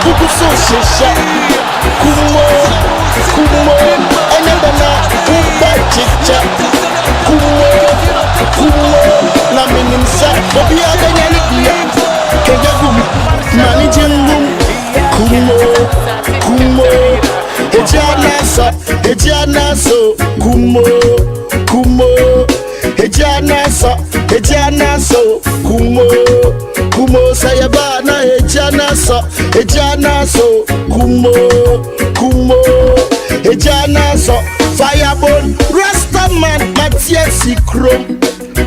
Wogu so hyehyɛ. Kumo, kumo, ɛnyɛ dɛ na wobɛkyekyɛ. Kumo, kumo, na menim sɛ obiara bɛnya ne deɛ. Kagya gum, ma ne gye ngum. Kumo, kumo, egya na-asɔ, egya na-asɔ. Kumo, kumo, egya na-asɔ, egya na-asɔ. Kumo, kumo, sɛ yɛba na egya na-asɔ, egya na-asɔ. Kumo, kumo, egya na-asɔ. Firebone, Rastaman, Matias Krom.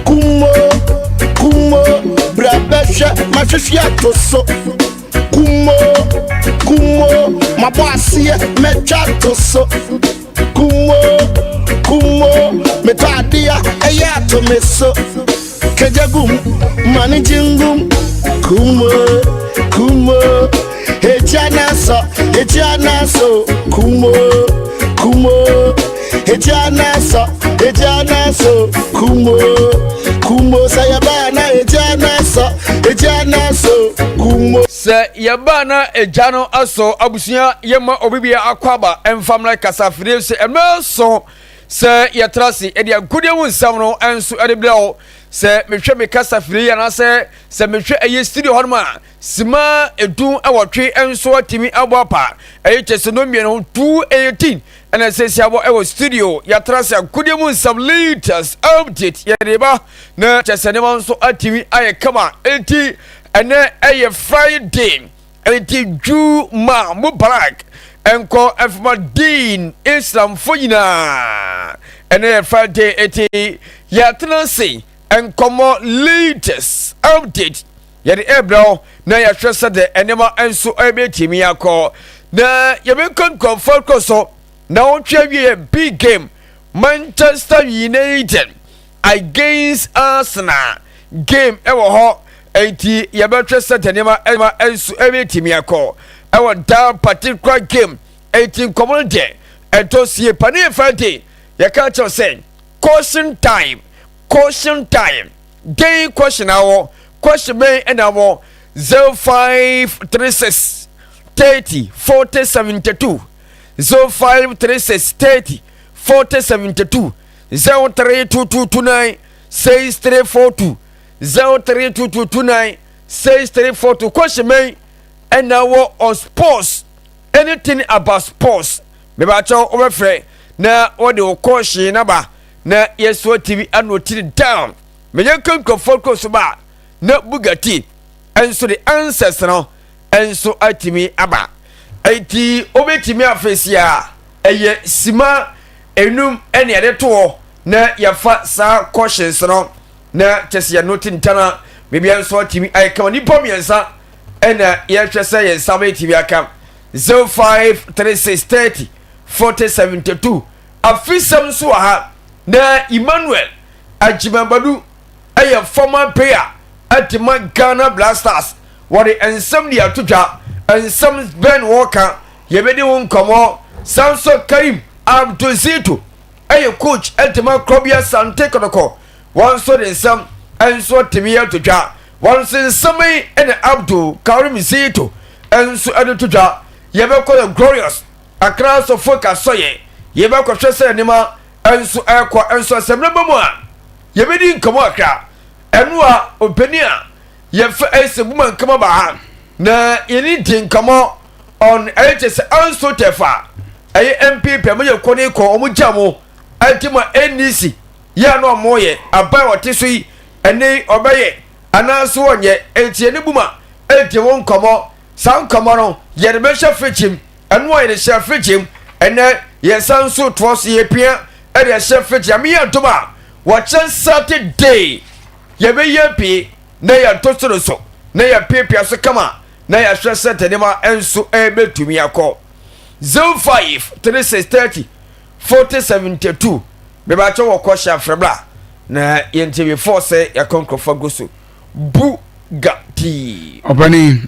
Kumo, kumo, bra bɛhwɛ, mahwehwɛ ato so. Kumo, kumo, mabɔ aseɛ, mɛtwa to so. Kumo, kumo, metɔ adeɛ ɛyɛ ato me so. Kagya gum, ma ne gye ngum. Kumo, kumo, egya na-asɔ, egya na-asɔ. Kumo, kumo, egya na-asɔ, egya na-asɔ. Kumo, kumo, sɛ yɛbaa na egya na-asɔ, egya na-asɔ. Kumo. Sɛ yɛbaa na agya no asɔ, abusua, yɛma obi bia akɔ aba ɛmfamla kasafidie sɛ ɛmɛ so sɛ yɛtra ase ɛde agodie mu nsɛm no ɛnso ɛde brɛ wo. Sɛ mehwɛ me kasafidie yi anaasɛ sɛ mehwɛ ɛyɛ studio hɔ nom a, sima 18 nso atumi abɔ apa, ɛyɛ kyɛ sɛ no mmienu 2:18 ɛna sɛsi abɔ ɛwɔ studio. Yɛatra ase, agodie mu nsɛm latest update yɛde ba na kyɛ sɛ nneɛma nso atumi ayɛ kama. Enti ɛnɛ ɛyɛ Friday, enti Juma Mubarak ɛnkɔ ɛfama deen Islamfo nyinaa. Ɛnɛ yɛ Friday, enti yɛatena ase, nkɔmmɔ latest update yɛde ɛbrɛ wo na yɛhwɛ sɛ de nneɛma nso ɛbɛtumi akɔ na yɛbɛkɔ nkɔmfɔ kɔ so na wɔtwe awie yɛ big game, Manchester United against Arsenal game ɛwɔ hɔ. Enti yɛbɛhwɛ sɛ de nneɛma ɛma nso ɛbɛtumi akɔ ɛwɔ that particular game. Enti nkɔmmɔ no deɛ ɛtɔ sie pa ne yɛ Friday. Yɛka kyerɛw sɛ question time, question time den, question awɔ, question bɛn ɛna wɔ 0536 30 40 72, 0536 30 40 72, 032229 6342, 032229 6342. Question bɛn ɛna wɔ on sports, anything about sports? Mebakyɛw, wobɛfrɛ na wɔde wo question naba na yɛsoa TV ano tiri down meyɛ nkurɔfoɔ kɔ so ba na Bugatti ɛnso de answers no ɛnso atumi aba. Eti wobɛtumi afɛsi a ɛyɛ sima 5 ɛne yɛde toɔ na yɛfa saa questions no na kyɛ sɛ yɛno te ntana biribia nso atumi ayɛ kama. Nnipa mmiɛnsa ɛna yɛhwɛ sɛ yɛn nsa bɛtumi aka 0536 30 40 72. Afisɛm nso wɔ ha na Emmanuel Agyimabadu ɛyɛ former player ɛde Ghana Black Stars. Wɔde nsɛm de ato dwa. Nsɛm bɛn wɔka? Yɛbɛdi ho nkɔmmɔ. Sanso Karim Abdul ɛyɛ coach ɛde ma Krobea Sante Kɔtɔkɔ. Wɔn nso de nsɛm nso tumi ato dwa. Wɔn nso nsɛm yi ɛna Abdul Karim Zito nso ɛde to dwa. Yɛbɛkɔ the glorious Accra Sɔfo Kasɔyɛ, yɛbɛkɔhwɛ sɛ nneɛma nso ɛkɔ nso asɛm no bɛ mu a yɛbɛdi nkɔmmɔ akra. Ɛno a ɔpanin a yɛfɛ ɛsɛ buma nkama ba ha na yɛne di nkɔmmɔ on ɛyɛ kyɛ sɛ anso tɛfa ɛyɛ NPP a moyɛ kɔ ne kɔ ɔmo gya mo ɛnti ma NDC yɛ a na ɔmo yɛ aban a ɔte so yi ɛne ɔbɛyɛ anaasɛ wɔnyɛ. Ɛnti yɛne buma ɛdi wɔn nkɔmmɔ. Saa nkɔmmɔ no yɛde bɛhyɛ fridge mu. Ɛno a yɛde hyɛ fridge mu, ɛnɛ yɛsan nso toɔ so, yɛpia ɛde ɛhyɛ fridge. Ameyɛ ntom a wɔkyɛ Saturday yɛbɛyɛ pii na yɛnto soro so na yɛpiapia so kama na yɛahwɛ sɛ tɛnɛma nso ɛbɛtumi akɔ. 05 36 30 40 72. Mebakyɛ wɔ kɔhyɛ afrɛbra na yɛnti before sɛ yɛkɔ nkurɔfoɔ gu so Bugatti. Ɔpani.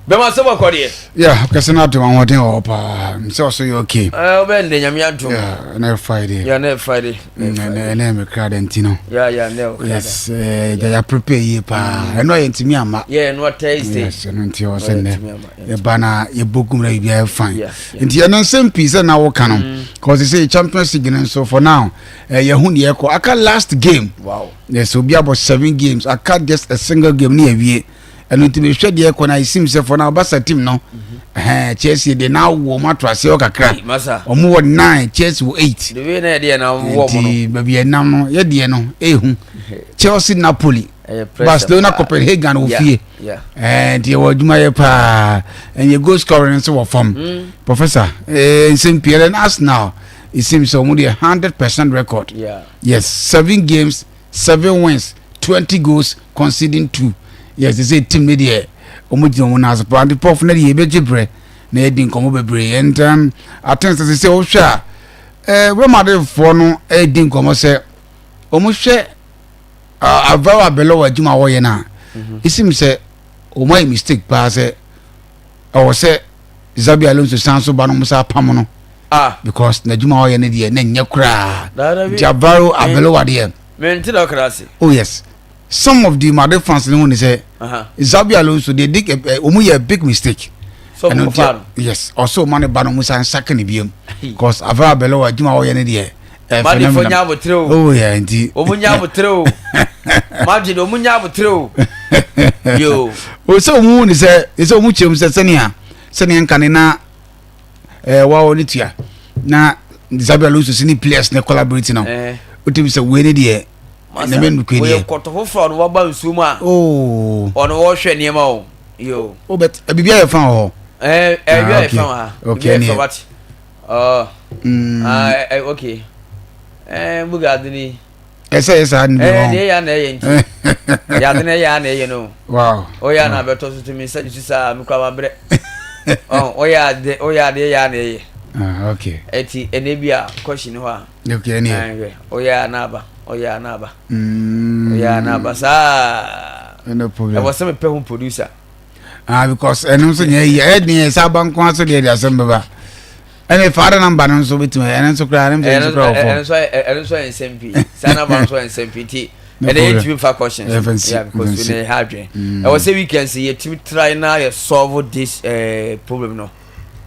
Bɛma sɛ bɔkɔ deɛ. Yeah, kɛse no atom ahoɔden wɔ hɔ paa. Sɛ ɔso yɛ okay. Ɛɛ ɔbɛn de nyame adom. Yeah, ɛnɛ yɛ Friday. Yeah, ɛnɛ yɛ Friday. Ɛnɛ yɛ me kra dɛ nti no. Yeah, yeah, ɛnɛ yɛ Yes, ɛɛ gya yɛ prepare yie paa. Ɛno yɛ ntumi ama. Yeah, ɛno Thursday. Yes, ɛno nti ɔsɛ nnɛ. Yɛba na yɛbɔ gum na biribi ayɛ fine. Nti ɛno nsɛm pii sɛ na woka no. Cause sɛ Champions League no nso for now, yɛho deɛ ɛkɔ. Aka last game. Wow. Yes, obi abɔ seven games. Aka just a single game ne yɛwie. Ɛno nti mehwɛ deɛ ɛkɔ na esim sɛ fɔ na ɔbasa team no ɛhɛn Chelsea deɛ na awɔ ɔmo ato aseɛ hɔ kakra ɔmo wɔ nine, Chelsea wɔ eight. Nti baabi ɛnam no yɛ deɛ no ehu Chelsea, Napoli, Barcelona, Copenhagen wɔ fie. Ɛɛ nti ɛwɔ adwuma yɛ paa. Ɛnyɛ goal scoring nso wɔ fam mm. Professor, nsɛm pii ɛdɛ. Arsenal, it seems sɛ ɔmo deɛ 100% record. Yes, seven games, seven wins, 20 goals, conceding two. Yes, sɛ team ne deɛ wɔn gyina wɔn nan ase paa. Nti pɔf ne deɛ yɛbɛgye brɛ na yɛdi nkɔmɔ bebree. And I think sɛ sɛ wohwɛ a Real Madrid foɔ no ɛredi nkɔmɔ sɛ wɔn hwɛ Alvaro Arbeloa adwuma a wɔyɛ no a, esim sɛ wɔn ayɛ mistake paa sɛ ɛwɔ sɛ Xabi Alonso san so ba no wɔn sa apam no. Ah. Because n'adwuma a ɔyɛ no deɛ na nyɛ koraa. Nti Alvaro Arbeloa deɛ. Mente na ɔkra ase. Oh yes, some of the Madrid fans ne ho ne sɛ Xabi Alonso they dig wɔn yɛ big mistake. So mo fa no. Yes, ɔsɛ ɔma ne ba no wɔn san saki ne biem because Alvaro Arbeloa adwuma a ɔyɛ no deɛ. Madrid fo nya abotire o. Oh yeah, nti. Wɔn nya abotire o. Madrid wɔn nya abotire o. Yo. O sɛ wɔn hu ne sɛ sɛ wɔn kyerɛ mu sɛ sɛnea nka ne na wa ne tua na Xabi Alonso si ne players ne collaborate no, wotumi sɛ wei ne deɛ na mɛ nukue deɛ. Wɔyɛ kɔtɔ foforɔ no waba nsuo mu a. Oo. Ɔno wɔhwɛ nneɛma o. Yo. O bɛ bibi ayɛ fan wɔ hɔ. Ɛɛ bibi ayɛ fan wɔ ha. Okay. Bibi ayɛ fan wati. Ɔɔ. Ah ɛ okay. Buga adini. Ɛsɛ yɛ saa ne bi hɔ. Deɛ yɛ na ɛyɛ nti deɛ ade na ɛyɛ na ɛyɛ no. Wow. Ɔyɛ na abɛtɔ so tumi nsa nsu saa mi kura ma brɛ. Ɔyɛ ade ɔyɛ ade yɛ na ɛyɛ. Ah okay. Ɛti ɛnɛ bi a kɔsi ne hɔ a. Okay ɛni yɛ. Ɔyɛ na aba, ɔyɛ na aba. Ɔyɛ na aba saa. No problem. Ɛwɔ sɛ mepɛ ho producer. Ah, because ɛno nso nyɛ yɛ ɛdeɛ sɛ aba nko aso deɛ de asɛm bɛba. Ɛne fa ada number no nso bɛtumi ɛno nso koraa ɛno nso koraa wɔ fam. Ɛno nso yɛ nsɛm pii. Saa number nso yɛ nsɛm pii nti ɛnɛ yɛntumi mfa questions. Yeah, because ne ha adwene. Ɛwɔ sɛ weekends yɛtumi try na yɛ solve this problem no.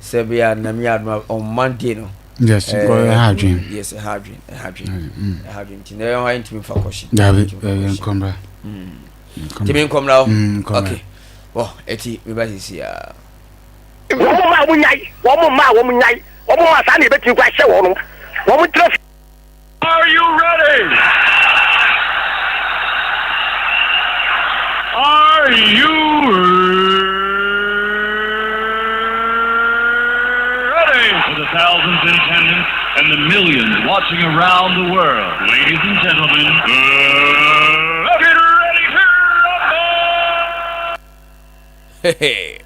Sɛ bia nam yɛ adoma on Monday no. Yes, ɛha adwene. Yes, ɛha adwene, ɛha adwene. Ɛha adwene nti na ɛyɛ hɔ yɛntumi mfa question. Dabi, ɛyɛ nkɔmra. Tumi nkɔmra o. Okay. Wɔ eti mi ba sisi ya. Wɔn mma a wɔn nyae, wɔn mma a wɔn nyae, wɔn mma saa na yɛbɛtumi kɔ ahyɛ wɔn, wɔn ntena fi. Are you ready? Are you ready? For the thousands in attendance and the millions watching around the world, ladies and gentlemen, let's get ready to rumble!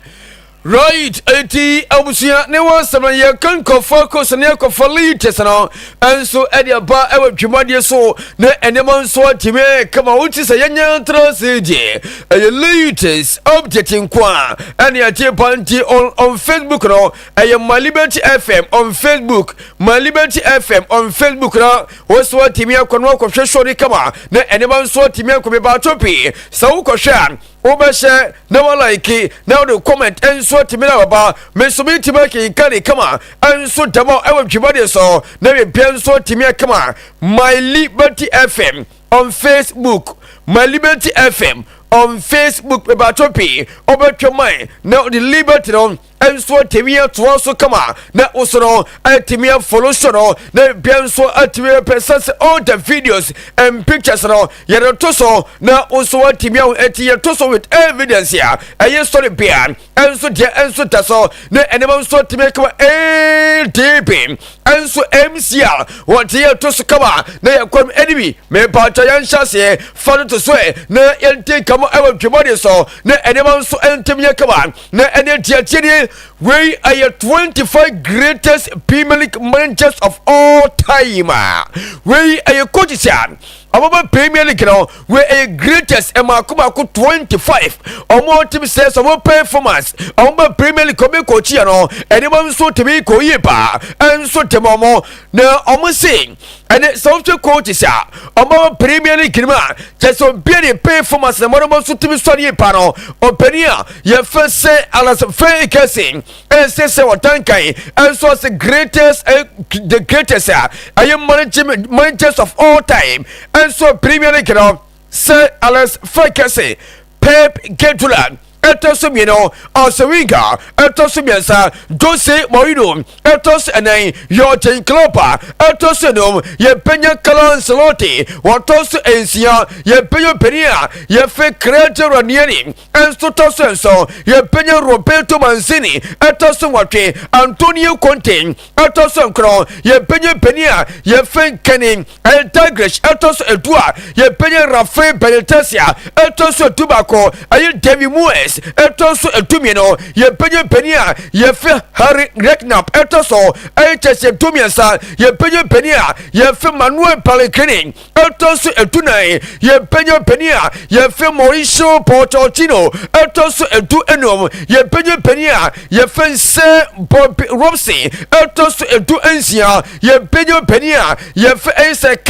Right, eti abusua ne wɔn nsɛm no yɛka nkɔfoɔ kɔ so ne akɔfoɔ leaders no nso ɛde aba ɛwɔ dwumadie so na nneɛma nso atumi kama. Wote sɛ yɛnyɛ ntena se deɛ ɛyɛ latest update nko a ɛne agye ba. Nti on Facebook no ɛyɛ My Liberty FM on Facebook, My Liberty FM on Facebook no wɔn nso atumi akɔ no akɔhwɛ show no kama na nneɛma nso atumi akɔ. Mebaato pii sɛ wokɔhwɛ a wobɛhyɛ na walike na wode comment nso atumi na baba me nso mentumi akenka ne kama nso dɛm a ɛwɔ dwumadeɛ so na mepɛ nso atumi akama. My Liberty FM on Facebook, My Liberty FM on Facebook, mebato pii wobɛtwa man na wode Liberty no nso atumi atoa so kama na woso no atumi afollow so no na bia nso atumi pɛ sɛ all the videos and pictures no yɛde to so na nso atumi ahu. Eti yɛto so with evidence a ɛyɛ story bia nso deɛ nso da so na ɛnɛma nso atumi kama. Adb nso mcr wɔte yɛto so kama na yɛkɔm ɛne bi. Mepatwa yɛnhyɛ aseɛ fa no to so ɛ na yɛnte kama ɛwɔ dwumadi so na ɛnɛma nso ntɛm yɛ kama na ɛne tiatie nie. Wei ɛyɛ 25 greatest Premier League managers of all time a wei ɛyɛ coaches a Ɔmo bɛ Premier League no wei ɛyɛ greatest ɛmaako maako 25. Ɔmo team sɛ ɔmo performance ɔmo bɛ Premier League ɔmo kɔ kyia no, ɛnneɛma nso tumi kɔ yie paa. Ɛnso tɛm ɔmo na ɔmo se ɛne sɛ ɔmo coaches a ɔmo bɛ Premier League no mu a, kyɛ sɛ obiara ne performance na ɔmo nso tumi sɔ ne yie paa no, ɔpanin a yɛfɛ sɛ Alex Ferguson ɛsɛ sɛ ɔtan kan ɛnso ɔsɛ greatest, the greatest a ɛyɛ management managers of all time ɛnso Premier League no, sɛ Alex Ferguson, Pep Guardiola ɛtɔ so mmienu, Arsene Wenger ɛtɔ so mmiɛnsa, Jose Mourinho ɛtɔ so ɛnan, Jurgen Klopp ɛtɔ so enum, yɛpɛnya Carlo Ancelotti wɔtɔ so nsia, yɛpɛnya panin a yɛfɛ Claudio Ranieri ɛnso tɔ so nson, yɛpɛnya Roberto Mancini ɛtɔ so nwɔtwe, Antonio Conte ɛtɔ so nkron, yɛpɛnya panin a yɛfɛ Kenny Dalglish ɛtɔ so 10 a, yɛpɛnya Rafael Benitez ɛtɔ so 11, ɛyɛ David Moyes ɛtɔ so 12, yɛpɛnya panin a yɛfɛ Harry Redknapp ɛtɔ so ɛyɛ kyɛ sɛ 13, yɛpɛnya panin a yɛfɛ Manuel Pellegrini ɛtɔ so 14, yɛpɛnya panin a yɛfɛ Mauricio Pochettino ɛtɔ so 15, yɛpɛnya panin a yɛfɛ Sir Bobby Robson ɛtɔ so 16, yɛpɛnya panin a yɛfɛ ɛyɛ sɛ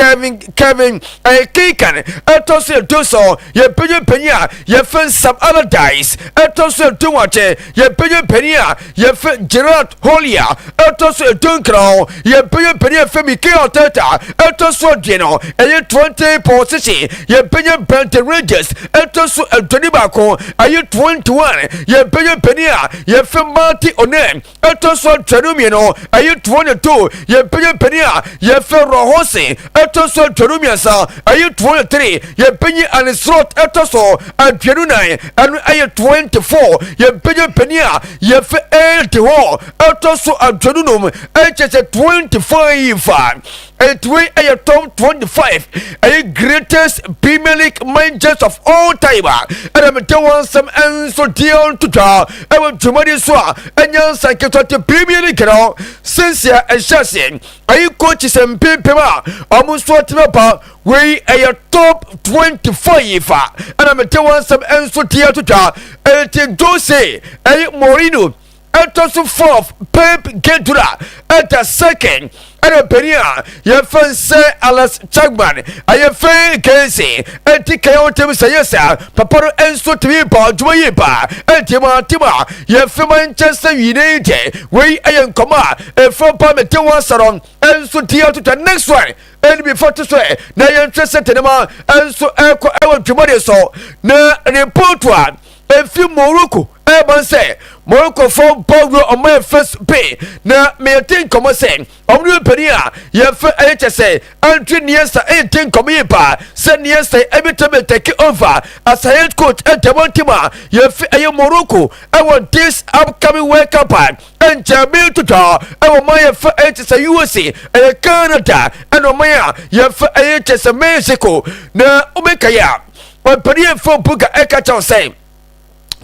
Kevin ɛyɛ Keegan ɛtɔ so 17, yɛpɛnya panin a yɛfɛ Sam Allardyce ɛtɔ so 18, yɛpɛnya panin a yɛfɛ Gerard Houllier ɛtɔ so 19, yɛpɛnya panin a yɛfɛ Mikel Arteta ɛtɔ so 20, ɛyɛ 20 position, yɛpɛnya Brendan Rodgers ɛtɔ so 21, ɛyɛ 21, yɛpɛnya panin a yɛfɛ Martin O'Neill ɛtɔ so 22, ɛyɛ 22, yɛpɛnya panin a yɛfɛ Roy Hodgson ɛtɔ so 23, ɛyɛ 23, yɛpɛnya Arne Slot ɛtɔ so 24, ɛno ɛyɛ 24, yɛpɛnya panin a yɛfɛ Eddie Howe ɛtɔ so 25, ɛkyɛ sɛ 25 a ɛtiwei ɛyɛ top 25 ɛyɛ greatest Premier League managers of all time a ɛna mete wɔn nsɛm ɛnso deɛ ntotwa ɛwɔ dwumadi so a ɛnyɛ nsa nketewa te Premier League no since a ɛhyɛ ase, ɛyɛ coaches mpempem a ɔmo nso atena ba, wei ɛyɛ top 25 a ɛna mete wɔn nsɛm ɛnso deɛ ntotwa. Ɛti Jose ɛyɛ Mourinho ɛtɔ so fourth, Pep Guardiola ɛda second, ɛna panin a yɛfɛ sɛ Alex Chapman ɛyɛ Ferguson ɛnti kɛyɛ wɔn tɛm sɛ yɛ sɛ papa no nso tumi ba adwuma yie pa ɛnti mu atem a yɛfɛ Manchester United. Wei ɛyɛ nkɔmɔ a ɛfɛ pa mete wɔn asɔrɔ ɛnso ti atotɔ. Next one ɛni bi fa to so ɛ na yɛnhwɛ sɛ tɛnɛma ɛnso ɛkɔ ɛwɔ dwumadie so na report a efi Morocco ɛbɔn sɛ Morocco fo bɔwuro ɔmo yɛ fɛ Spain na meyɛte nkɔmɔ sɛ ɔmo ne panin a yɛfɛ ɛyɛ kyɛ sɛ Andre Iniesta ɛyɛ nkɔmɔ yie paa sɛ Iniesta ɛbɛtɛ take over as a head coach ɛntɛmɔ team a yɛfɛ ɛyɛ Morocco ɛwɔ this upcoming World Cup a ɛnkyɛn bi totɔ ɛwɔ ɔman yɛfɛ ɛyɛ kyɛ sɛ USA, ɛyɛ Canada, ɛna ɔman a yɛfɛ ɛyɛ kyɛ sɛ Mexico. Na ɔbɛka yɛ a ɔpanin yɛfɛ Buga ɛka kyɛw sɛ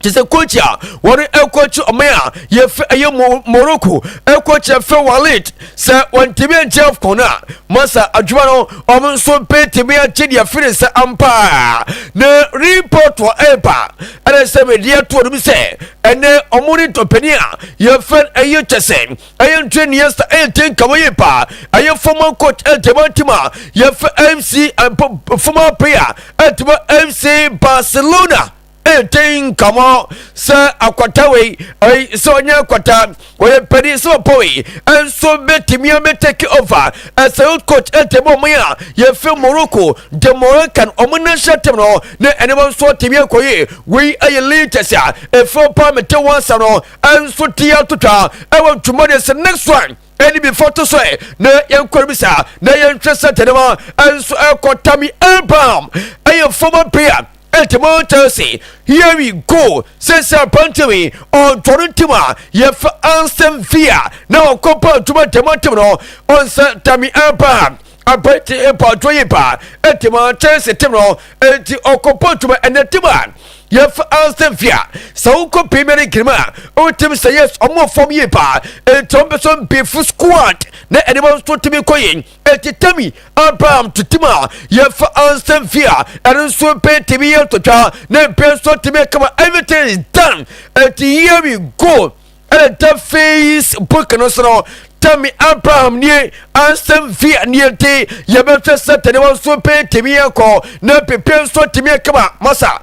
te sɛ coach a wɔne ɛkɔkyi ɔman a yɛfɛ ɛyɛ Morocco, ɛkɔkyi ɛfɛ Walid, sɛ wɔntumi agye AFCON no a, masa adwuma no ɔmo nso bɛtumi agye deɛ firi sɛ ampa na report wɔ ɛba ɛna sɛ mede ato ɔnom sɛ ɛnɛ ɔmo ne ntɔpanin a yɛfɛ ɛyɛ kyɛ sɛ ɛyɛ Andre Iniesta ɛyɛ ten kama yie paa, ɛyɛ former coach ɛntɛmɛ team a yɛfɛ FC, former player ɛntɛmɛ FC Barcelona, ɛnten nkɔmɔ sɛ akwata wei ɛyi sɛ ɔnyɛ akwata wɔyɛ panin sɛ ɔpɔ wei ɛnso bɛtumi abɛtake over ɛsɛ coach ɛntɛmɛ ɔmo a yɛfɛ Morocco, the Moroccan ɔmo national team no, na ɛnɛma nso ɔtumi akɔyɛ. Wei ɛyɛ latest a ɛfɛ pa mete wɔn asa no ɛnso te atotwa ɛwɔ dwuma de sɛ next one ɛni bi fɔto so ɛ na yɛnkɔ bi saa na yɛntwɛ sɛ tɛnɛma ɛnso ɛkɔ. Tammy Abraham ɛyɛ former player ɛntɛmɔ Chelsea. Here we go, sɛsɛ aberanteɛ ɔntɔre team a yɛfɛ Aston Villa na ɔkɔpa adwuma ntɛmɔ team no ɔnsɛ. Tammy Abraham aberante mpɔtɔ yi pa ɛntɛmɔ Chelsea team no ɛnti ɔkɔpa adwuma ɛnɛ team a yɛfɛ Aston Villa. Sɛ wokɔ Premier League mu a, wotim sɛ yes, ɔmo fam yie paa, ɛnti ɔmo pɛ sɛ mpefo squad. na ɛde ma nso tumi kɔ yɛn. Eti Tammy Abraham tutum a yɛfa ansɛm fi a ɛno nso pɛ tumi yɛ ntotwa na mpɛ nso tumi kama. Everything is done, eti here we go. Ɛna da Facebook no so no, Tammy Abraham nie, ansɛm fi nie, nti yɛbɛhwɛ sɛ tɛne wɔn nso pɛ tumi akɔ na pepe nso tumi kama. Masa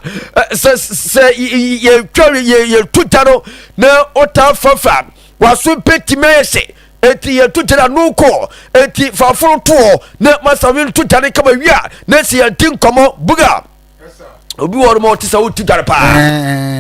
sɛ yɛtwa yɛtu gya no na ɔtaa fafa waso pɛ tumi ayɛ sɛ eti yɛtu gya no kɔ eti faforo toɔ na masa wi nto gya no kama wia na sɛ yɛnti nkɔmɔ buga obi wɔ ɔmo te sɛ wotu dware paa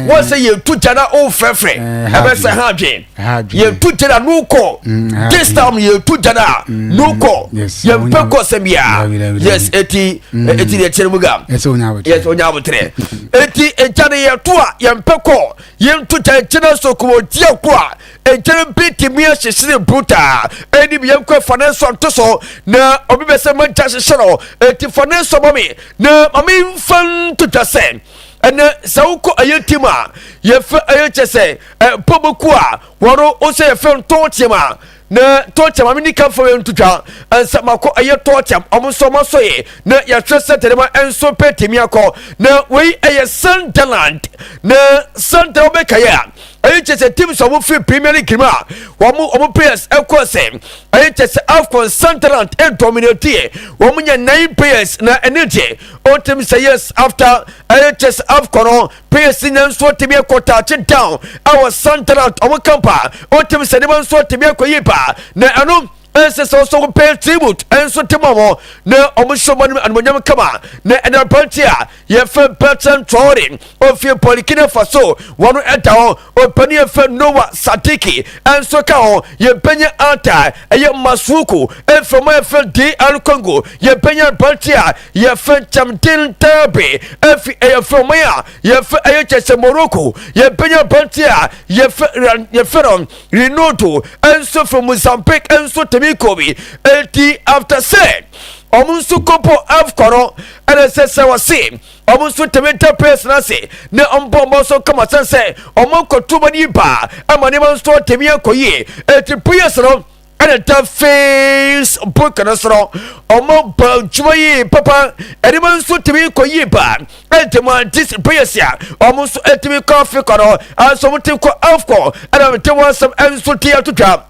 wɔn sɛ yɛtu gya na ɔfrɛfrɛ ɛbɛ sɛ ha adwen yɛtu gya na no kɔ. This time yɛtu gya na no kɔ, yɛmpɛ kɔ sɛm bia. Yes, eti deɛ kyerɛ mu ga. Yes, onya abotrɛ. Eti egya no yɛto a yɛmpɛ kɔ, yɛntu gya nkyɛn so kò wɔ di ako a nkyɛn bi tumi ahyehyere brutal. Ɛni bi yɛnkɔ fa ne nsɔ nto so na obi bɛ sɛ mɛgya hyehyɛ no. Eti fa ne nsɔ ma mi na maame nfa ntotwa sɛ ɛnɛ sɛ wokɔ ɛyɛ team a yɛfɛ ɛyɛ kyɛ sɛ ɛ pɔbɔku a wɔn ɔsɛ yɛfɛ ntɔn a na tɔɔkyɛm maame nika fa yɛn ntotwa nsa mako ɛyɛ tɔɔkyɛm. Ɔmo nso ɔmo asɔ yɛ na yɛhwɛ sɛ tɛnɛma nso pɛ tèmi akɔ na wei ɛyɛ Sunderland na Sunderland bɛka yɛ a ɛyɛ kyɛ sɛ teams a wɔn firi Premier League mu a wɔn players ɛkɔ sɛ ɛyɛ kyɛ sɛ AFCON, Sunderland ɛdominate yɛ. Wɔn nyɛ nine players na ɛne deɛ ɔntɛm sɛ yes, after ɛyɛ kyɛ sɛ AFCON no players nya nso tɛmi ɛkɔ touch down ɛwɔ Sunderland ɔmo camp a ɔntɛm sɛ nneɛma nso tɛmi ɛkɔ yie paa na ɛno ɛsɛ sɛ ɔsɔ pɛ tribute ɛnso tɛm ɔmo na ɔmo hyɛ ɔmo animonyam kama. Na ɛna aberante a yɛfɛ Bertrand Traore ofie Burkina Faso, wɔn ɛda hɔ. Ɔpanin yɛfɛ Noah Sadiki ɛnso ka ho. Yɛbɛnya Ata ɛyɛ Masuku ɛfɛ mo yɛfɛ DR Congo. Yɛbɛnya aberante a yɛfɛ Chamdin Tabe ɛfi ɛyɛ fɛ ɔmo a yɛfɛ ɛyɛ kyɛsɛ Morocco. Yɛbɛnya aberante a yɛfɛ no Rinoto ɛnso fɛ Mozambique ɛnso tɛmi kobi. Eti after sɛ ɔmo nso kɔpɔ AFCON no, ɛna sɛ wɔse ɔmo nso tɛmi da players no ase na ɔmo bɔ ɔmo nso kama sɛn sɛ ɔmo nkɔto ɔmo ani ba ama nneɛma nso tɛmi akɔ yie. Eti players no ɛna da Facebook no soro, ɔmo bɔ adwuma yie papa, ɛnneɛma nso tɛmi kɔ yie pa. Ɛntɛmu anti players a ɔmo nso ɛtumi kɔ Africa no anso ɔmo ti kɔ AFCON, ɛna ɔmo te wɔn nsɛm ɛnso ti atotwa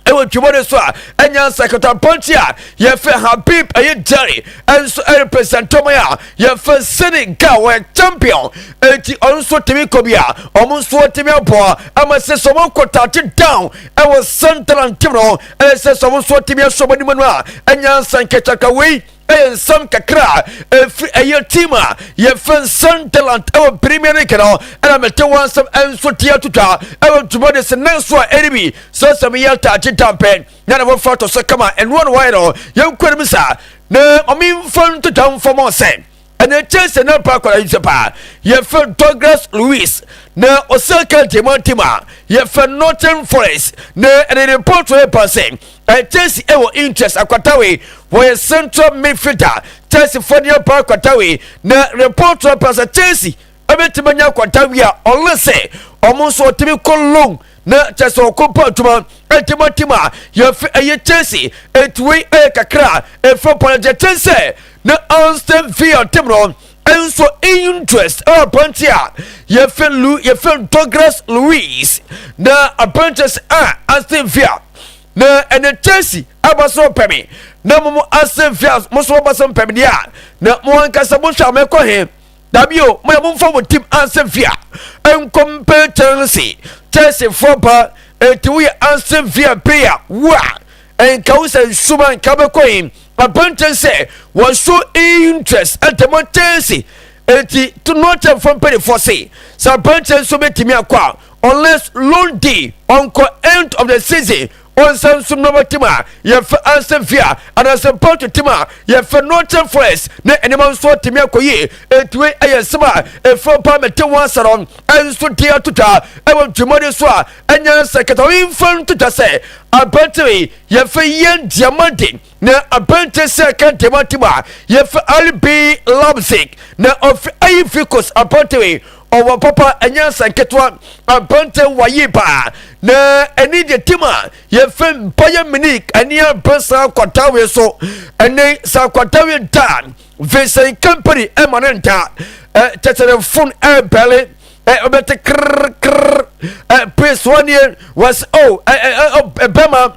ɛwɔ twemɔ ne so a ɛnya nsakata pɔnkye a yɛfɛ Habib ɛyɛ Jerry ɛnso ɛrepresent ɔmo a yɛfɛ Senegal, wɔyɛ champion. Eti ɔno nso tumi kɔ bi a ɔmo nso tumi abɔ ama sɛ ɔmo kɔ touch down ɛwɔ Sunderland team no, ɛyɛ sɛ ɔmo nso tumi asɔ ɔmo anim no a ɛnya nsankɛkyaka. Wei ɛyɛ nsɛm kakra a ɛfiri ɛyɛ team a yɛfɛ Sunderland ɛwɔ Premier League no, ɛna mete wɔn nsɛm ɛnso tia tutwa ɛwɔ ntoma de sɛ nan so a ɛne bi sɛ meyɛ taakye tampɛ na na wɔfa to so kama ɛnoa no wɔyɛ no. Yɛnkɔ anim saa na ɔmemfa ntotwa mfɔmɔ sɛ ɛna kyɛ sɛ na pa akɔla yi sɛ paa yɛfɛ Douglas Luiz na ɔsɛ ka ntɛma team a yɛfɛ Nottingham Forest na ɛne report yɛ pa sɛ Chelsea ɛwɔ interest akwatawe. Wɔyɛ central midfielder. Chelsea fo ne pa akwatawe na report yɛ pa sɛ Chelsea ɛbɛtumi anya akwatawe a ɔle sɛ ɔmo nso ɔtumi kɔ loan na kyɛ sɛ ɔkɔ pa adwuma ɛntɛma team a yɛfɛ ɛyɛ Chelsea. Etuwe ɛyɛ kakra ɛfɛ pɔnɛgyɛ kyɛn sɛ na Aston Villa team no nso interest ɛwɔ aberante a yɛfɛ lu yɛfɛ Douglas Luiz na aberante sɛ a Aston Villa na ɛne Chelsea aba so pɛmi na mo Aston Villa mo so aba so mpɛmi deɛ a na mo ankasa mo hwɛ a mɛkɔ he dabi o. Mo yɛ mo nfa mo team Aston Villa nkɔmpɛ Chelsea. Chelsea foɔ ba eti woyɛ Aston Villa player wo a nka wo sɛ nsuma nka bɛkɔ yi aberante sɛ wɔso interest ɛntɛmɔ Chelsea. Eti Nottingham fo mpanyinfoɔ se sɛ aberante nso bɛtumi akɔ a, unless loan deal ɔnkɔ end of the season ɔnsa nso nnɔbɔ team a yɛfɛ Aston Villa anaasɛ Porto team a yɛfɛ Nottingham Forest na nneɛma nso atumi akɔ yie. Etue ɛyɛ nsɛm a efa pa mɛte wɔn asa no ɛnso de atotwa ɛwɔ dwumadi so a ɛnyɛ sɛ kɛtɛ ɔyinfa ntotwa sɛ aberante yi yɛfɛ Yan Diomande na aberante sɛ kɛntɛma team a yɛfɛ RB Leipzig na ɔfɛ Ivory Coast aberante yi. Ɔwɔ papa ɛnyɛ nsa nketewa aberante wayi paa na ɛne deɛ tim a yɛfɛ Bayern Munich ɛne abere saa kwatawe so ɛne saa kwatawe da Vincent Kompany ɛma ne nta kyɛkyɛrɛ fon ɛbɛle ɔbɛte krrrr ɛ prince wɔneɛ wɔsɛ o ɛ ɛ bɛma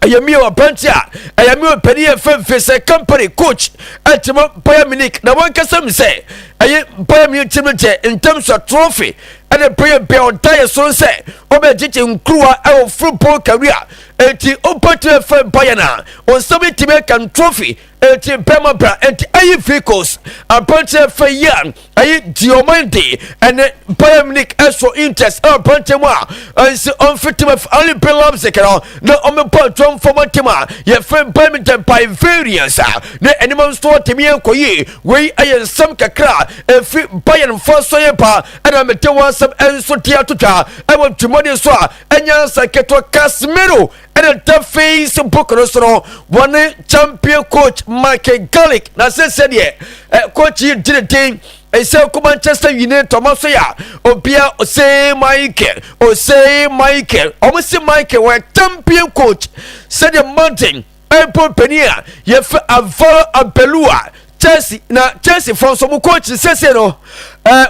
ɛyɛ mi aberante a ɛyɛ mi ɔpanin yɛ fɛnfɛ sɛ company coach ɛtuma Bayern Munich na wɔn kasa mi sɛ ɛyɛ Bayern Munich team kyɛ ntɛm sɛ trophy ɛna Bayern bɛn ɔda yɛ so sɛ ɔbɛgyegye nkuruwa ɛwɔ football career eti ɔpɛtɛ fɛn Bayern a ɔnsɛm etimi ɛka trophy eti bɛma bra eti ɛyi vehicles aberante fɛ yi a ɛyi Diomande ɛne Bayern Munich ɛso interest ɛwɔ aberante mu a ɛnsi ɔnfitim ɛf RB Leipzig no na ɔmebɔ dwom fam tim a yɛfrɛ Bayern Munich by variance a na ɛnim nso ɔtumi ɛnkɔ yie. Wei ɛyɛ nsɛm kakra a ɛfiri Bayern fo so yɛ pa ɛna mete wɔn asɛm ɛnso de ato twa ɛwɔ dwumadi so a ɛnyɛ nsa ketewa. Casemiro ɛna da Facebook no so no, wɔne champion coach Michael Garlic na sɛ deɛ ɛ coach yi gyina den ɛsɛ kɔ Manchester United ɔmo so yɛ a obia ose Michael, ose Michael, ɔmo si Michael wɔyɛ champion coach sɛdeɛ Martin ɛmpo panin a yɛfɛ Alvaro Arbeloa. Chelsea na Chelsea fɔ nso mo coach sɛsɛ no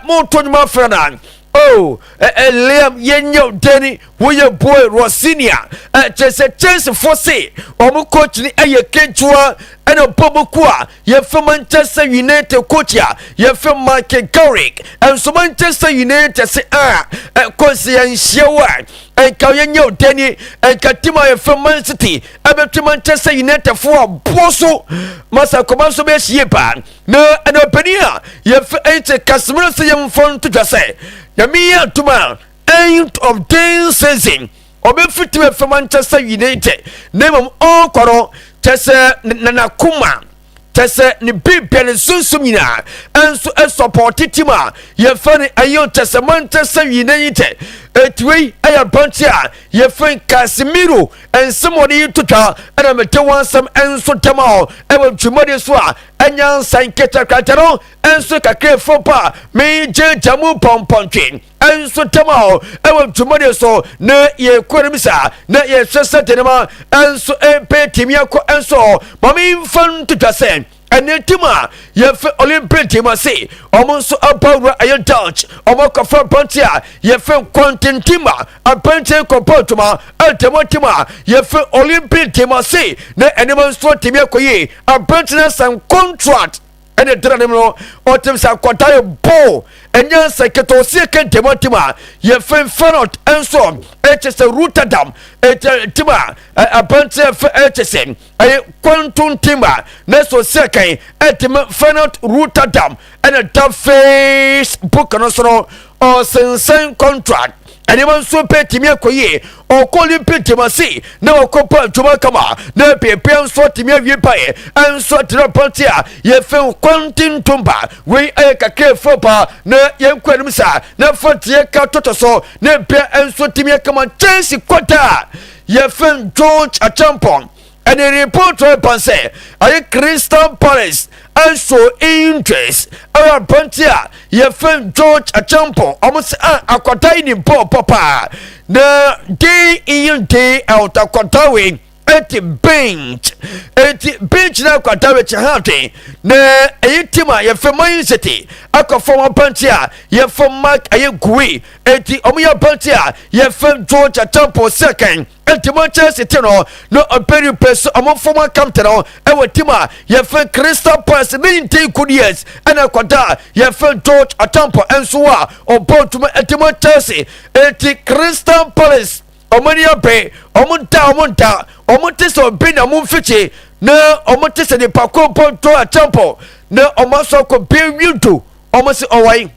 mo to nnwuma afra na oh ɛ Liam yɛnyɛ dani woyɛ boy Rosinia ɛ kyerɛ sɛ Chelsea fo se ɔmo coach ni ɛyɛ ketewa ɛna bɔ mo ku a yɛfɛ Manchester United coach a yɛfɛ Michael Carrick. Ɛnso Manchester United se a ɛ coach yɛn nhyia wo a ɛnka yɛnyɛ dani ɛnka team a yɛfɛ Man City ɛbɛtwe Manchester United fo aboɔ so masa kɔma nso bɛyɛ hyie paa na ɛna ɔpanin a yɛfɛ ɛnkyɛ Casemiro sɛ yɛmfa nto dwa sɛ Nyame yɛ atom a end of this season ɔbɛfiti bɛfɛ Manchester United na mmom ɔrekɔ no kyɛ sɛ nanakoma kyɛ sɛ ne bibia ne sunsum nyinaa ɛnso ɛsɔpɔte team a yɛfɛ no ɛyɛ kyɛ sɛ Manchester United. Etiwei ɛyɛ aberante a yɛfɛ Casemiro nsɛm wɔde yi to twa ɛna mete wɔn asɛm ɛnso tɛm a ɛwɔ dwumadi so a ɛnya nsan ketekrakyɛ no ɛnso kakra efo pa megyegya mu pɔmpɔntwe ɛnso tɛm a ɛwɔ dwumadi so na yɛkɔ anim saa na yɛhwɛ sɛ tenema ɛnso ɛpɛ tìmi akɔ ɛnso maame nfa ntotwa sɛ ɛne team a yɛfɛ Olympic team ase ɔmo nso aba wura ɛyɛ Dutch ɔmo akɔfa aberante a yɛfɛ Quentin Timber aberante kɔpɔ ntoma ɛntɛmɔ team a yɛfɛ Olympic team ase na ɛnema nso tìmi akɔ yie. Aberante no asan contract ɛne dara ne mu no ɔtɛm sɛ akɔda yɛ bɔɔl ɛnyɛ nsɛ ketewa ɔsi ɛka ntɛmɔ team a yɛfɛ Feyenoord ɛnso ɛkyɛ sɛ Rotterdam ɛkyɛ team a aberante ɛfɛ ɛkyɛ sɛ ɛyɛ Quantum Timber na so sɛ kan ɛtumi Feyenoord Rotterdam ɛna da Facebook no so no ɔsensɛn contract ɛnneɛma nso pɛ tumi akɔ yie. Ɔkɔ Olympic team ase na ɔkɔ pa adwuma kama na pɛpɛ nso tumi awie paeɛ ɛnso atena pɔnte a yɛfɛ Quentin Timber. Wei ɛyɛ kakra efo pa na yɛnkɔ anim saa na fɔteɛ ka tɔtɔ so na pɛ nso tumi akama. Chelsea kɔta a yɛfɛ George Acheampong ɛne report ɛpa sɛ ɛyɛ Crystal Palace ɛnso interest ɛwɔ aberante a yɛfɛ George Acheampong. Ɔmo sɛ a akwadaa yi ne bɔɔl papa na day in day out akwadaa wei ɛte bench ɛti bench na akwadaa wei kyɛ ha adwen na ɛyɛ team a yɛfɛ Man City akɔfɔ wɔn aberante a yɛfɛ Mark ɛyɛ Gui ɛti ɔmo yɛ aberante a yɛfɛ George Acheampong second ɛnti Manchester City no na ɔbɛri pɛ so ɔmo fɔm akamte no ɛwɔ team a yɛfɛ Crystal Palace 19 good years ɛna akwadaa a yɛfɛ George Acheampong ɛnso a ɔbɔ ntoma ɛti Manchester ɛti Crystal Palace ɔmo ani abɛn ɔmo nta ɔmo nta ɔmo te sɛ ɔbi na ɔmo mfikyi na ɔmo te sɛ nipa ko bɔ George Acheampong na ɔmo asɔ akɔ bie window ɔmo sɛ ɔwɔ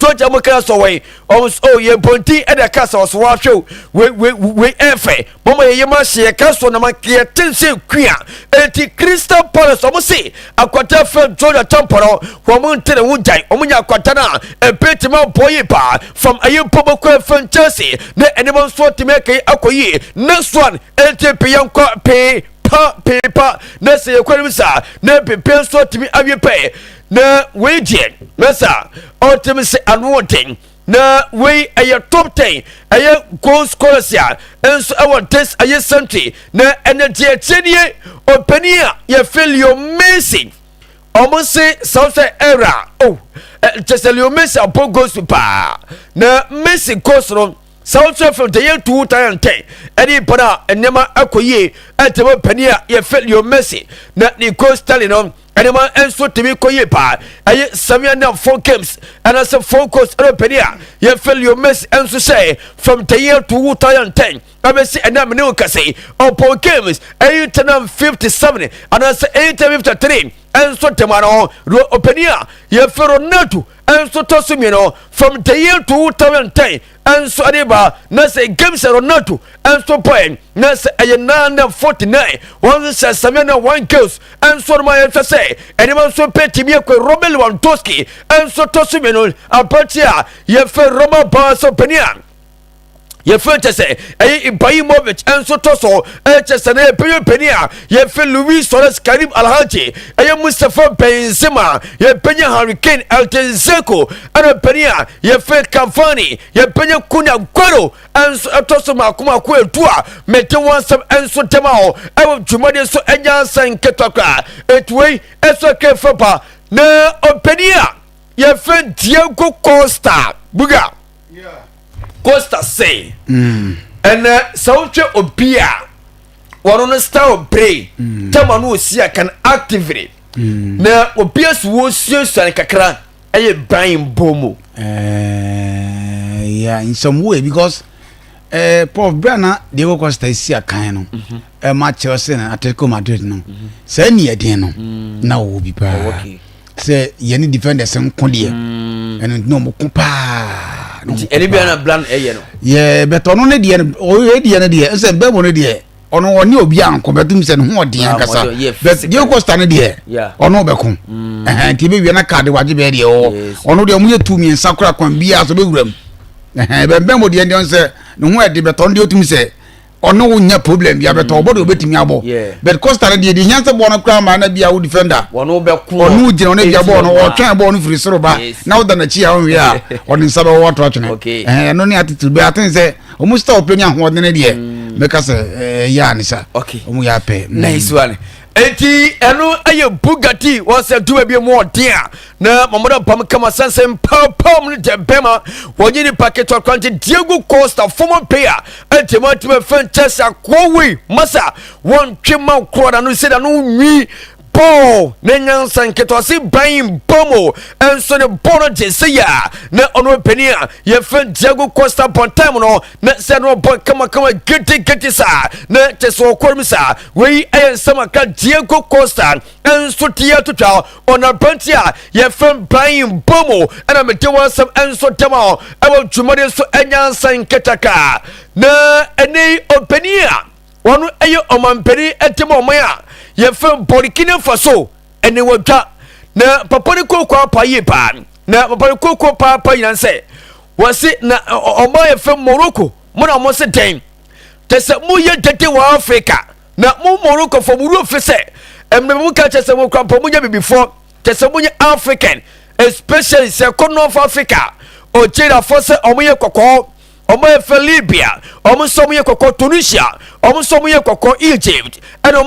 George ɔmo kra sɔ wɔn ɔmo sɛ oh yɛ mpɔnten ɛna ɛka sɛ ɔso wahwɛ o wei wei wei ɛfɛ mɔmɔ yɛ yɛm ahyɛ yɛ ka so na ma yɛ te sɛ kua. Eti Crystal Palace ɔmo se akwata fɛ George Acheampong no wɔn nte ne ho gyan ɔmo nya akwata no a ɛpɛ tìma bɔ yie paa from ɛyɛ mpɔbɔ fɛn Chelsea na ɛnɛma nso tìma ɛkɛ akɔ yie. Next one ɛnti pii yɛn kɔ pii pa pii pa na sɛ yɛ kɔ anim saa na pepe nso tìmi awie pɛ. Na wei deɛ mɛsa ɔtɛm sɛ ano ɔden, na wei ɛyɛ top 10 ɛyɛ goal scorers a nso ɛwɔ this ɛyɛ century. Na ɛnɛ deɛ ɛkyɛ nie, ɔpanin a yɛfɛ Leo Messi, ɔmo se south era oh, kyɛ sɛ Leo Messi abɔ goals paa. Na Messi goals no, South Africa de yɛ 2010 ɛne bɔn a nneɛma akɔ yie ɛtɛmɛ panin a yɛfɛ Leo Messi na ne goals tally no, ɛnneɛma nso tumi kɔ yie paa. Ɛyɛ 704 games ɛna 4 goals ɛna panin a yɛfɛ Leo Messi nso hyɛ from the year 2010 ɛbɛsi ɛnna mene wo kɛse. Ɔpɔ games 857 anaasɛ 853 ɛnso tɛm ano. Ɔpanin a yɛfɛ Ronaldo ɛnso tɔ so mmienu from the year 2010 ɛnso ɛde ba, na sɛ games Ronaldo ɛnso bɔɛ na sɛ ɛyɛ 949, wɔn nso hyɛ 701 goals ɛnso no ma. Yɛhwɛ sɛ ɛnneɛma nso pɛ tumi akɔ. Robert Lewandowski ɛnso tɔ so mmienu, aberanteɛ a yɛfɛ Roma baa so panin a yɛfɛ kyɛ sɛ ɛyɛ Ibrahimovic nso tɔ so. Ɛkyɛ sɛ na yɛpɛyɛ panin a yɛfɛ Luis Suarez, Karim Alhaji, ɛyɛ Mustapha Benzema, yɛpɛnyɛ Harry Kane, Elton Zeko, ɛna panin a yɛfɛ Cavani, yɛpɛnyɛ Kun Aguero nso ɛtɔ so mako mako edu a mɛte wɔn nsɛm nso tɛm a hɔ ɛwɔ dwumadie so. Ɛnya nsa nketewa koraa etuwei ɛso ɛkɛ fɛ pa. Na ɔpanin a yɛfɛ Diego Costa, Buga Costa sɛ ɛnɛ sɛ wohwɛ obi a wɔno no style play tɛma no osi akan actively na obi a so wɔsuasua no kakra ɛyɛ Bryan Mbeumo. Yeah, in some way, because Prof Brana Diego Costa si akan no ɛma Chelsea na Atletico Madrid no sɛ ɛni ɛden no na ɔwɔ bi paa sɛ yɛne defenders nko deɛ, ɛno nti na ɔmo ko paa na ɔmo nti ko ɛne bia paa. Na Bryan ɛyɛ no. Yɛ bɛtɛ ɔno ne deɛ no, ɔyɛ deɛ no deɛ ɛsɛ bɛbɔ no deɛ, ɔno ɔne obi anko bɛtum sɛ ne ho ɔden Ah, ankasa. ɔden, yeah, But physically. Diego Costa no deɛ, ɔno bɛko ɛhɛn nti ebɛwia na kaade wagye bɛyɛ deɛ ɔwɔ. Ɔno deɛ ɔmo yɛ tu mmiɛnsa kora kwan biara so bɛwura mu ɛhɛn bɛnbɛn mo deɛ deɛ sɛ ne ho ɛde bɛtɔ, ɔno deɛ otum sɛ ɔno wo nya problem bia bɛtɔ ɔbɔ deɛ obɛtumi abɔ. But Costa no deɛ nyansa bɔɔ no koraa ma na bia wo defender wɔno bɛko. Ɔno gyina ɔno bia bɔɔl no, ɔtwɛn bɔɔl no firi soro ba na woda n'akyi a ɔnwie a ɔde nsa bɛwɔ ato atwene. Ɛhɛn ɛno ne attitude bɛ aten sɛ ɔmo style pɛ ne ahoɔden no deɛ mɛka sɛ ɛyɛ a ne sa ɔmo yɛ apɛ. Nice one. Eti ɛno ɛyɛ Bugatti wɔsɛ duma bi mu ɔden a na mamada pam kama sɛnsɛn pawpaw mu no deɛ bɛma wɔnye nipa ketewa krante Diego Costa, former player ɛnti mu atumi fɛn Chelsea akoa wei masa wɔntwe ma korɔ na no sɛ na no nwi bɔɔl ne nyansa nketewa se Bryan Mbeumo ɛnso ne bɔɔl no gye sɛ yɛ a na ɔno panin a yɛfrɛ Diego Costa bɔntam no na sɛ no ɔbɔ kamakama gidigidi saa na kyɛ sɛ ɔkɔr mu saa. Wei ɛyɛ nsɛm aka Diego Costa ɛnso teɛ atotwa ɔna aberante a yɛfrɛ Bryan Mbeumo ɛna mede wɔn asɛm ɛnso dɛm a ɛwɔ dwumadi so ɛnyansa nketaka. Na ɛne ɔpanin a wɔn ɛyɛ ɔmampanin ɛtɛm ɔman a yɛfrɛ Burkina Faso ɛne wɔdwa na papa ne kooko apa yie paa, na papa ne kooko paapa nyinaa sɛ wɔsi na ɔman yɛfrɛ Morocco mo na mo se dɛn kyɛ sɛ moyɛ dede wɔ Africa na mo Morocco fo mo wuro fi sɛ mmerɛ mu ka kyɛ sɛ mo kura mpɔ mo nyɛ bibifoɔ kyɛ sɛ mo nyɛ African, especially sɛ kɔ North Africa, Algeriafoɔ sɛ ɔmo yɛ kɔkɔɔ, ɔmo yɛ fɛ Libya, ɔmo nso ɔmo yɛ kɔkɔɔ, Tunisia, ɔmo nso ɔmo yɛ kɔkɔɔ, Egypt ɛna ɔmo